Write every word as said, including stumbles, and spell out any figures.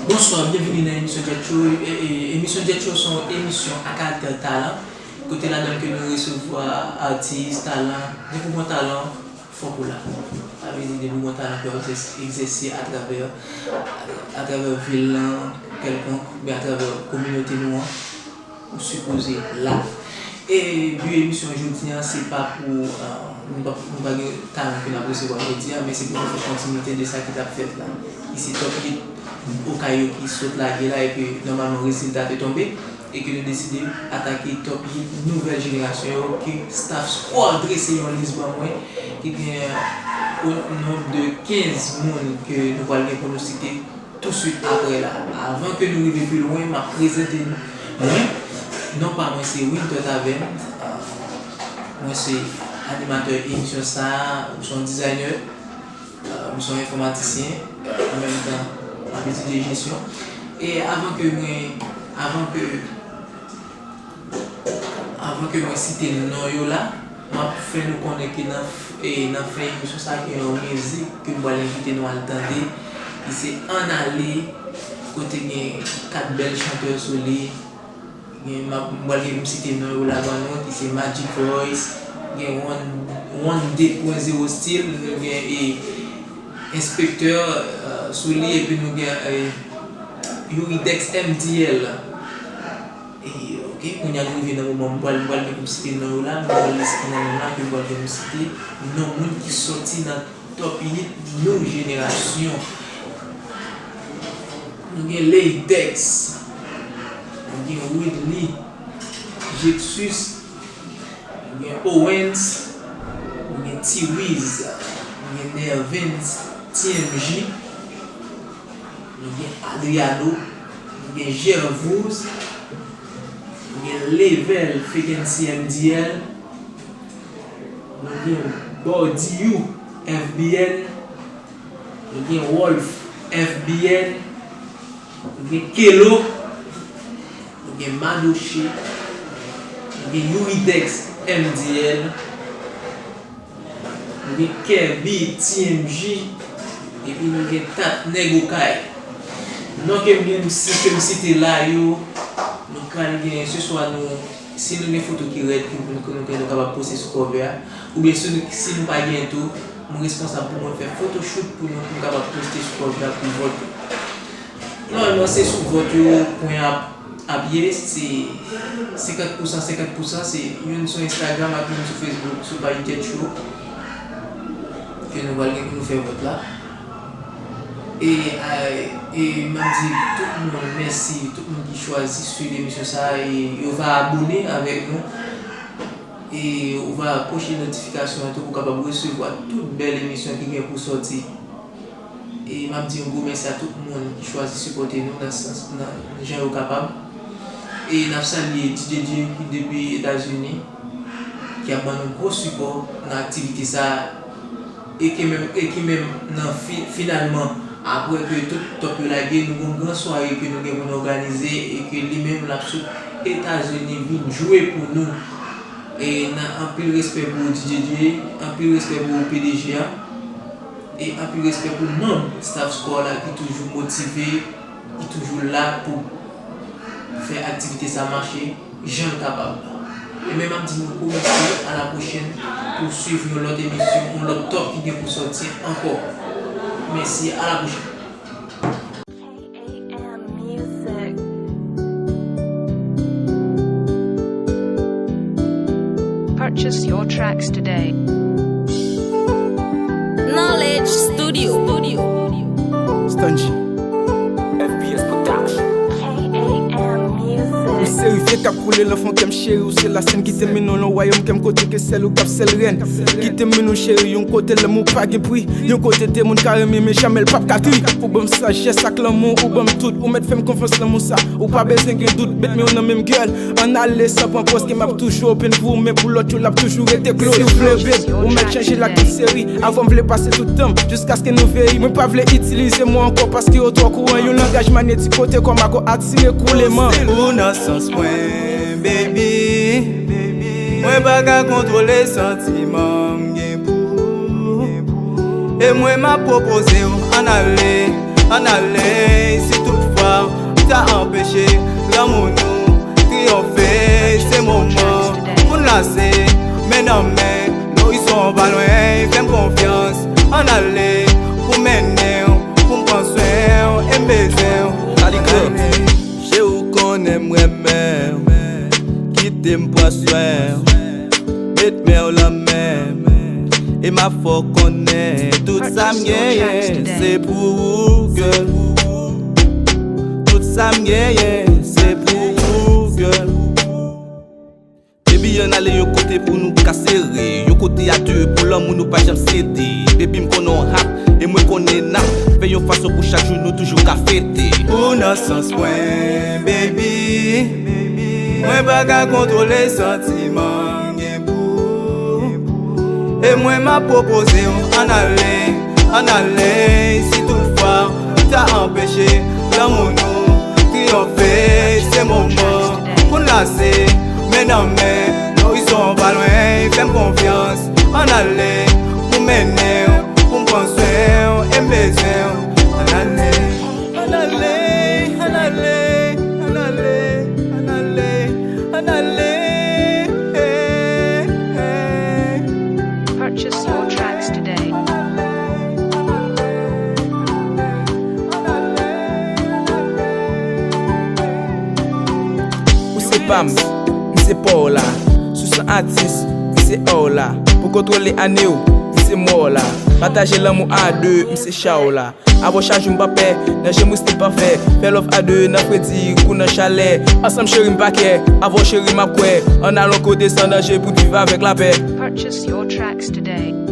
Bonswa, byenvini nan emisyon Jet Show. E, e, emisyon Jet Show se yon emisyon a karaktè talan, kote ladan l ke nou resevwa atis, talan, depi w gen talan, fòk ou la. Sa vle di depi w gen talan pou egzès-, egzèse atravè, atravè vil lan kèlkonk, oubyen atravè kominote nou an, ou sipoze la. E bi emisyon jodi an, se pa pou, eh, nou pa, nou pa gen talan ke n ap resevwa jodi an, men se pou nou fè kontinite de sa ki t ap fèt la. Ki se Top Hit Okayo ki sot lage la, epi nòmalman rezilta te tonbe, e ke nou deside atake Top Hit nouvèl jenerasyon yo, ke Staff Squad drese yon lis ban mwen, ki gen o nonb de kenz moun ke nou pral gen pou nou site touswit apre la. Avan ke nou rive pi lwen, m ap prezante nou mwen. Non pa mwen se Winter Taverne. Ah, mwen se animatè emisyon sa a, m se yon dizayner, ah, m se yon enfòmatisyen, ah, an menm tan, m ap etidye jesyon. E avan ke mwen, avan ke Avan ke mwen site non yo la, m ap fè nou konnen ke nan, e, nan fen emisyon sa a, gen yon mizik ke m pral envite nou al tande, ki se Ann Ale, kote gen kat bèl chantè sou li. Gen, m ap, m pral gen pou m site non yo la ban nou, ki se Magic Voice, gen One, One de pwen zewo Style, nou gen, e, Inspector, e, sou li, epi nou gen, e, Youri Dex M D L. E, ok, kounye a nou rive nan moman m pral, m pral gen pou m site non yo la, m pral lis ki nan men m la, ke m pral gen pou m site non moun ki soti nan Top Hit nou jenerasyon. Nou gen Leydex, nou gen Widly, Jexus, nou gen Owens, nou gen T-Wiz, nou gen Nervens, T M J, nou gen Adriano, nou gen Gervouz, nou gen Level, Fake M C M D L, nou gen Bordiyou, F B N, nou gen Wolf, F B N, nou gen Kelo, nou gen Madoche, nou gen Youridex, M D L, nou gen Kerby, T M J, epi nou gen Tat Nèg Okay. Non ke m gen, si ke m site la yo, nou pral gen, se swa nou, si nou gen foto ki rèd, ke nou, ke nou, ke nou kapab poste sou cover a, oubyen si nou, si nou pa gen tou, m responsab pou mwen fè photoshoot pou nou, pou m kapab poste sou cover a pou vòt yo. Nòmalman, se sou vòt yo pwen ap, ap ye, se senkant pousan, senkant pousan, se youn sou Instagram ak youn sou Facebook, sou paj Jet Show, ke nou pral gen pou nou fè vòt la. E, a, e m ap di tout moun mèsi, tout moun ki chwazi swiv emisyon sa a, e yo va abone avèk nou. E ou va koche notifikasyon an tou pou w kapab resevwa tout bèl emisyon ki gen pou sòti. E m ap di yon gwo mèsi a tout moun ki chwazi sipòte nou nan sans, nan jan yo kapab. E n ap salye D J J ki depi Etazini, ki ap ban nou gwo sipò nan aktivite sa a. E ki menm, e ki menm nan fi-, finalman, apre ke tout top yo lage, nou gen yon gran sware ke nou gen pou nou òganize e ke li menm l ap sot Etazini vin jwe pou nou. E nan anpil respè pou D J J, anpil respè pou P D G a, e anpil respè pou manm staff Squad la ki toujou motive, ki toujou la pou fè aktivite sa mache jan l kapab. E men m ap di nou gwo mèsi, a la pwochèn pou swiv yon lòt emisyon, yon lòt top ki gen pou sòti ankò. Mèsi, a la pwochèn. K A M Music. Purchase your tracks today. Knowledge Studio. Stanji. F B S Production. K A M Music. Ou se rivyè k ap koule nan fon kè m, cheri, ou se la sèn. Kite m mennen w nan wayòm kè m, kote ke sèl ou k ap sèl rèn. Kite m mennen w, cheri, yon kote lanmou pa gen pri, yon kote de moun ka renmen men jamè l p ap ka tri. Pou ban m sajès ak lanmou, ou ban m tout, ou mèt fè m konfyans, lanmou sa ou pa bezwen gen dout. Bet men w nan men m, girl. Ann ale san pran pòz, ke m ap toujou open pou ou, men pou lòt yo l ap toujou rete close. Si w vle, babe, ou mèt chanje l ak tout seri. Avan m vle pase tout tan m, jiskaske nou vyeyi. Mwen pa vle itilize mo ankò, paske yo twò kouran. Yon langaj manyetik kote kò m ak kò atire kouleman. Ou nan sans mwen, baby. Mwen pa ka kontwole santiman m gen pou ou. E mwen m ap pwopoze w, ann ale, ann ale, si tout Cheri, ou konnen m renmen w. Kite m pran swen w. Met men w lan men m. E m ap fè w konnen tout sa m genyen se pou ou, girl. Tout sa m genyen se pou ou, girl. Baby, ann ale yon kote pou nou ka sere. Yon kote a de pou lanmou nou pa janm sede. Baby, m konnen w hot, e mwen konnen n ap fè yon fason pou chak jou nou toujou ka fete. Ou nan sans mwen, baby. Mwen pa ka kontwole santiman m gen pou ou. E mwen m ap pwopoze w, ann ale, ann ale. Si toutfwa ou ta anpeche lanmou nou triyonfe, se moman pou n lase men nan men. Lorizon pa lwen, fè m konfyans. Ann ale, pou m mennen w, pou m pran swen w, e m bezwen w. Ann ale, ann ale, ann ale, ann ale, ann ale, ann ale. Purchase your tracks today. Ou se pa m, m se pa w la. Sou san atis, m se a w la. Pou kontwole ane w, m se mò w la. Pataje lanmou a de, m se cha w la. Avè w chak jou m pa pè, nan je m ou stil pafè. Fè love a de nan fredi kou nan chalè. Ansanm cheri m pa kè, avè w cheri m ap kwè. Ann alon kote san danje pou n viv avèk lapè. Purchase your tracks today.